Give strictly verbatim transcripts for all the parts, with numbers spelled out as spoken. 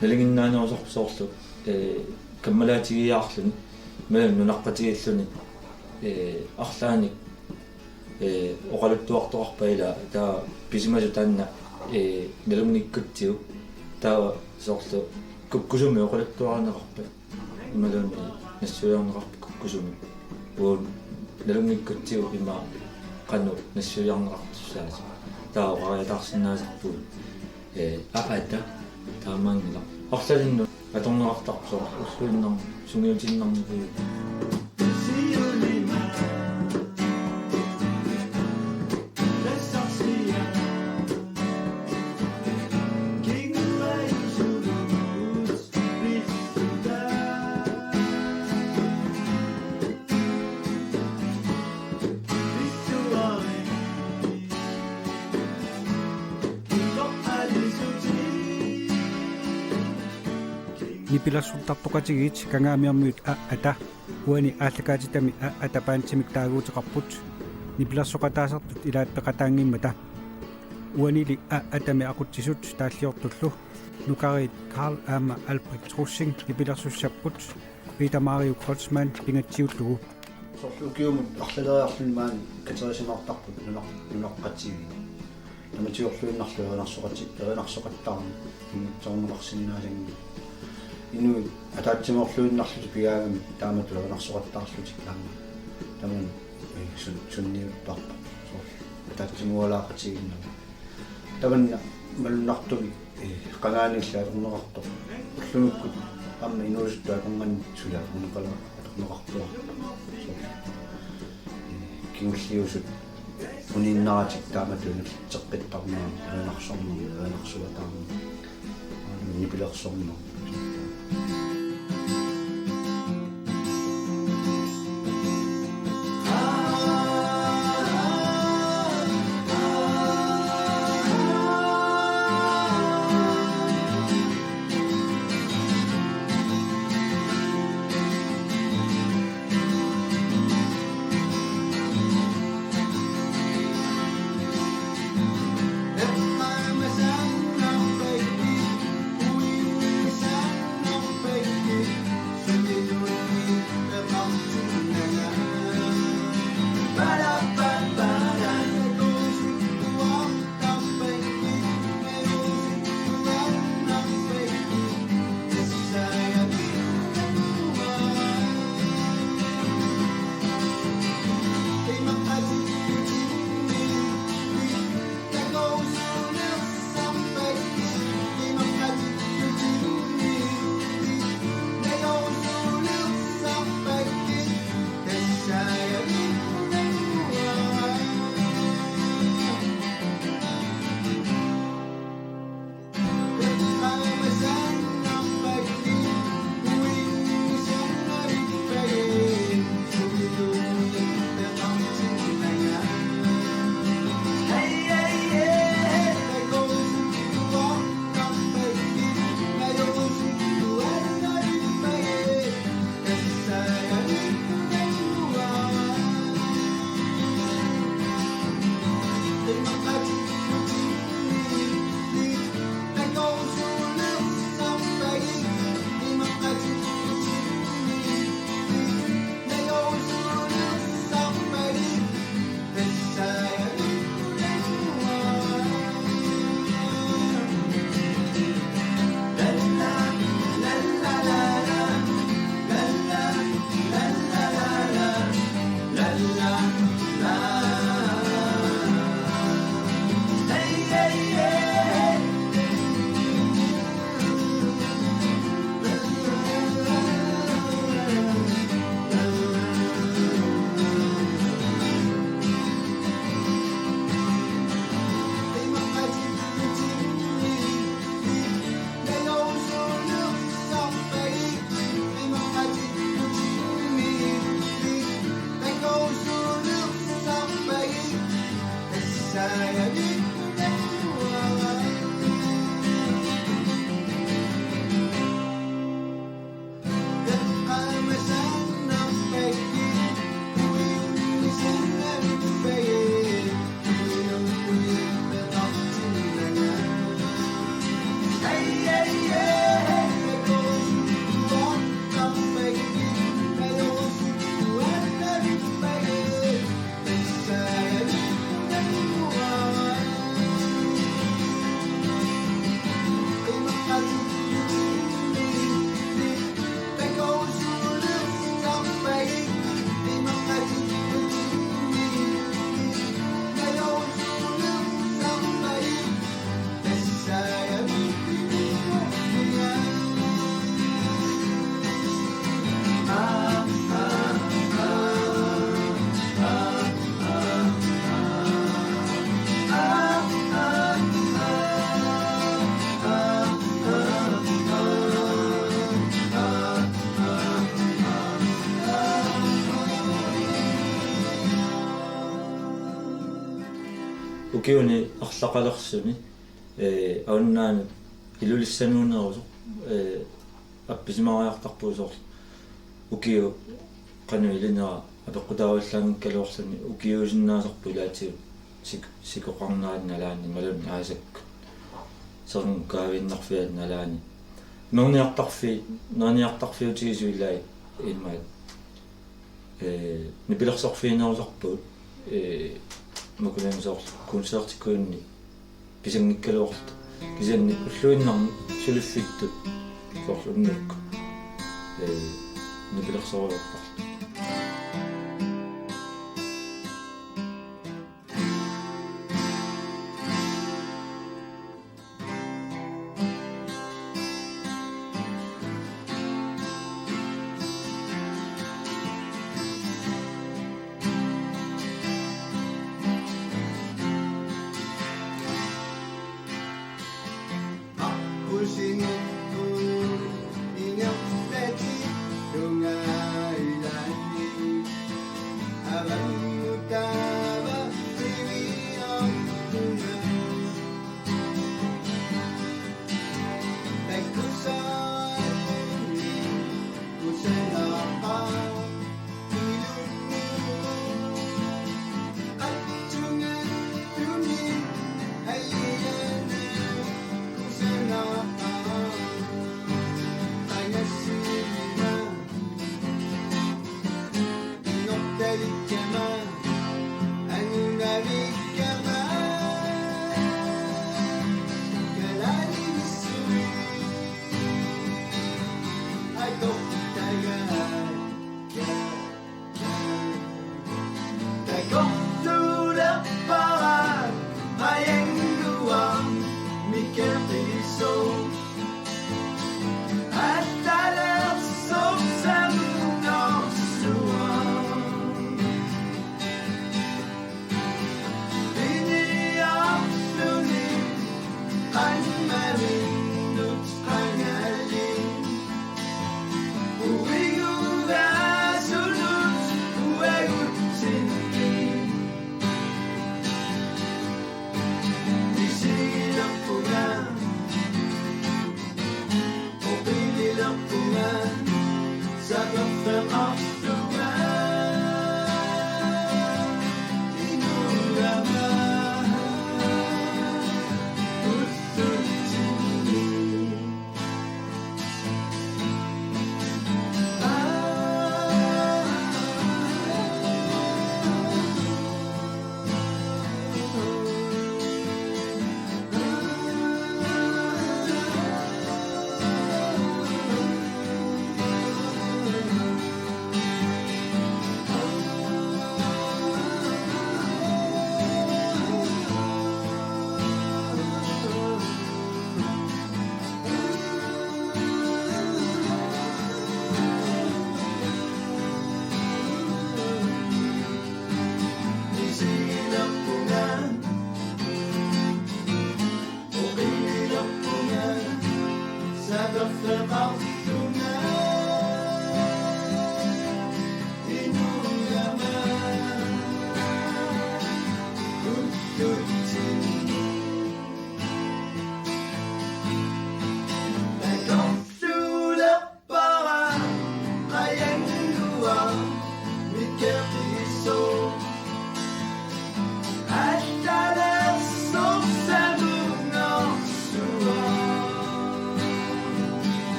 Nalinginnaanerusarpoq soorlu, ee, kammalaatigiiaarluni, imaluunniit nunaqqatigiilluni, ee, arlaannik, ee, oqaluttuartoqarpat ilaa, taava pisimasoq taanna, ee, nalunngikkutsigu, taava soorlu kukkusumik oqaluttuarineqarpat, imaluunniit nassuiarneqarpat kukkusumik. Uagut nalunngikkutsigu ima qanoq nassuiarneqartussaasut. Taava oqariataarsinnaasarpugut. Ee, aata, taamaanngilaq. Arlalinnut atorneqartarpoq soorlu ulluinnarni sungiutiinnarnikuuvoq. Nipilersortartoqatigiit Kangaamiormiut aata, uani aallakaatitami aata bandimik taaguuteqarput, nipilersoqataasartut ilaat peqataanngimmata. Uanili aatami aqutsisut taalliortullu nukariit Carl aamma Albrecht Rosing nipilersussapput, Peter Mario Kreutzmann pingatsiullugu. Soorlu ukiumut arlaleriarluni maani katerisimaartarput nunaq-, nunaqqatigiit. Tamatiorluinnarlu erinarsoqati-, erinarsoqattaarneq immikkoorneqarsinnaasanngilat. Inuit ataatsimoorluinnarlutik pigaagamik taamatut erinarsoqattaarlutik aamma. Tamanna, ee, sun-, sunniuttarpoq. Soorlu ataatsimualaaqatigiinnermik. Tamanna malunnartumik, ee, qangaaniilli atorneqartoq. Ullumikkut aamma inuusuttut akornanni suli atorneqala-, atorneqartuarpoq. Soorlu, ee, kingulliusut uniinnaratik taamatut inulleqqittarnermik, erinarsornermik, erinarsuataarnermik, aamma nipilersornermik. Ukiuni arlaqalersuni, ee, avannaanut Ilulissanuunerusoq, ee, appisimaariartarpugut soorlu ukiut qanoq ilinera apeqqutaavallaanngikkaluarluni ukiuusinnaasarput ilaatigut sik-, sikoqarnerani nalaani imaluunniit aasakkut serngup kaaviinnarfiani nalaani. Nerniartarfi-, nerniartarfiutigisut ilaat imaat, ee, nipilersorfiginerusarpagut, ee, makkunani soorlu koncertikkuinni pisanngikkaluarluta. Kisianni ulluinnarni suliffittut soorlu unnukkut, ee, nipilersoriartarluta.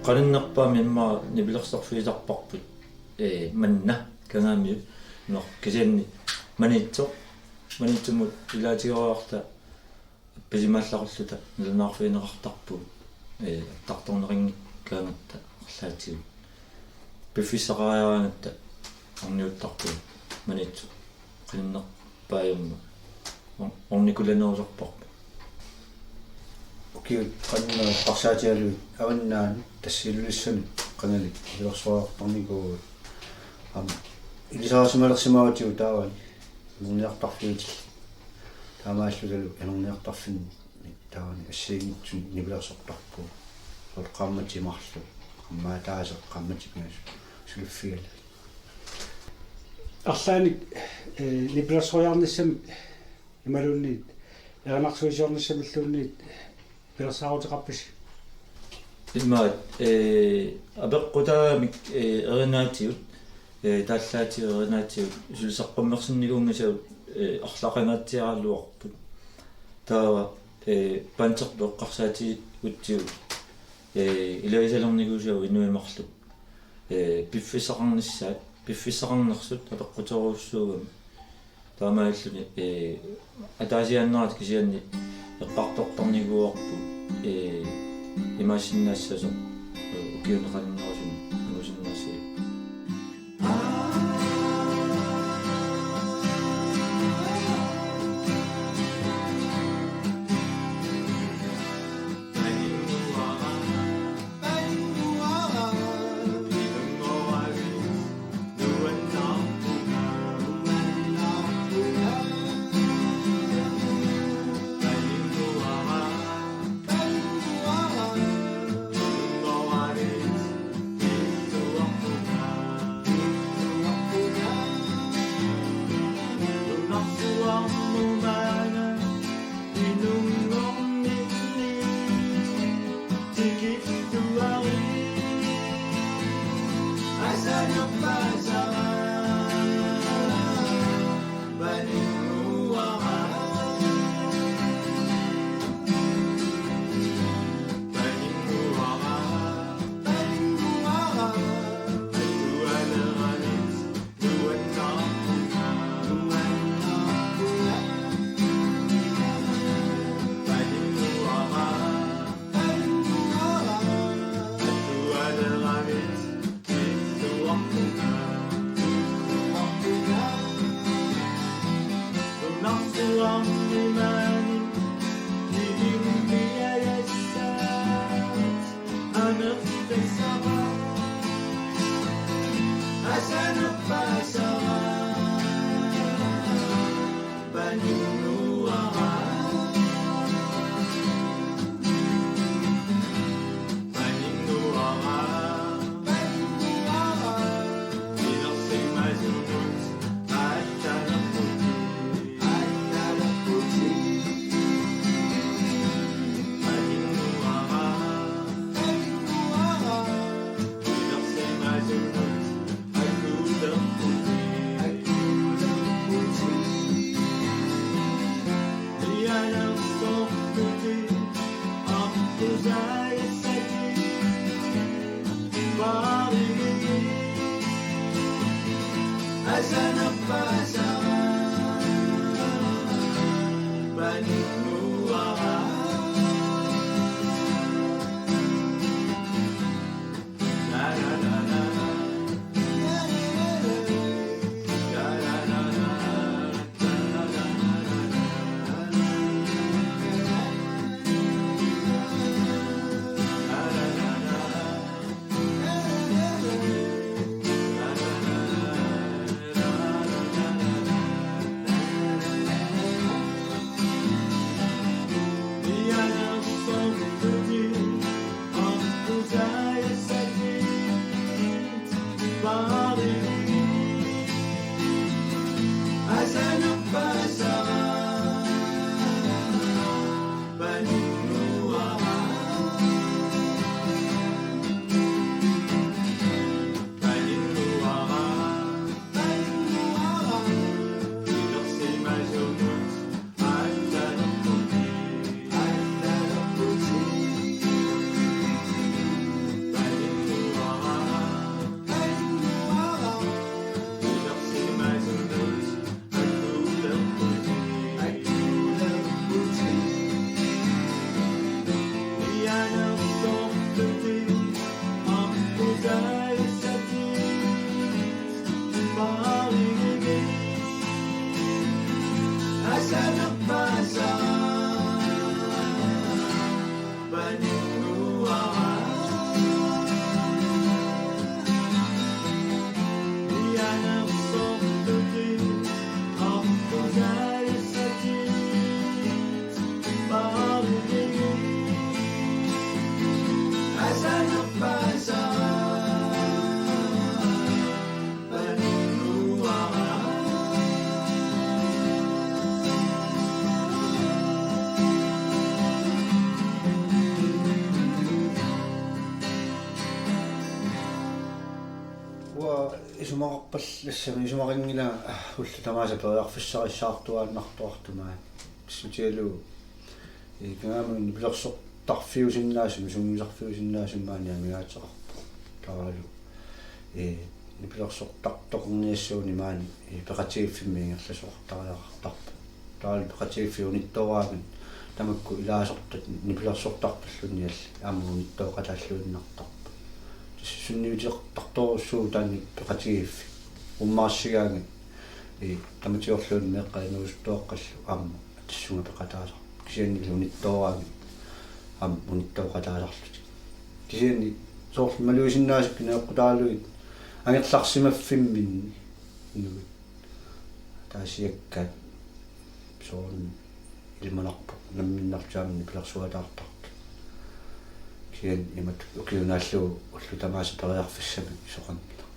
Qaninnerpaami immaqa nipilersorfigisarparput, ee, manna Kangaamiut, nå, kisianni Maniitsoq Maniitsumut ilaatigooriarluta appisimaallaqulluta nalunaarfigineqartarpugut, ee, attartorneqanngikkaangatta arlaatigut. Piffissaqariaraangatta orniuttarpugut. Maniitsoq qaninnerpaajumma or-, ornikulanerusorparput. Ukiut qanimut eqqarsaatigalugit avannaani tassa Ilulissani qangali nipilersortarnikuuvugut. Aamma ilisarisimalersimavugut taavani inerniartarfiutillit. Taamaallutalu inerniartarfinni taavani assigiinngitsunik nipilersortarpugut. Soorlu qaammatit marluk, qaammataaseq, qaammatit pingasut, suliffigalugit. Arlaannik, ee, nipilersoriarnissamik imaluunniit erinarsuusiornissamilluunniit pilersaaruteqarpisi? Imaat, ee, apeqqutaamik, ee, erinaatigut, ee, taallaatigut erinaatigut suli saqqummersinnikuunngisagut, ee, arlaqangaatsiaraluarput. Taava, ee, panterput eqqarsaatigigutsigu, ee, ilagisalernikuusagut inuit marluk, ee, piffissaqarnissaat, piffissaqarnersut apeqquterujussuugami. Taamaalilluni, ee, ataasiaannarata kisianni eqqartortarnikuuarput, ee, imaassinnaassasoq, ee, ukiuni qaninnerusuni angusinnaassasoq. Isumaqarpallassama isumaqanngilanga ullut tamaasa periarfissarissaartuaannartuartut maani. Pissutigalugu ikangaamut nipilersortarfiusinnaasumik, sungiusarfiusinnaasumik maani amigaateqarpoq. Taavalu ee nipilersortartoqarniassaguni maani ee peqatigiiffimmi ingerlasoqartariaqartarpoq. Taavalu peqatigiiffiit unittooraangat tamakku ilaasortat nipilersortarpalluunniit aamma unittooqataalluinnartarput. Tassa sunniuteqartorujussuuvoq taanna peqatigiiffik. Uummaarsigaangat ee tamatiorluunniit meeqqat inuusuttuaqqallu aamma tassunga peqataasarput. Kisianni unittooraangat aamma unittooqataasarlutik. Kisianni soorlu malugisinnaasakka neqqutaralugit angerlarsimaffimminni inuit ataasiakkaat soorunami ilimanarpoq nammineerlutik aamma nipilersuataartartut. Kisianni imatut ukiunaallu ullut tamaasa periarfissamik soqanngilaq.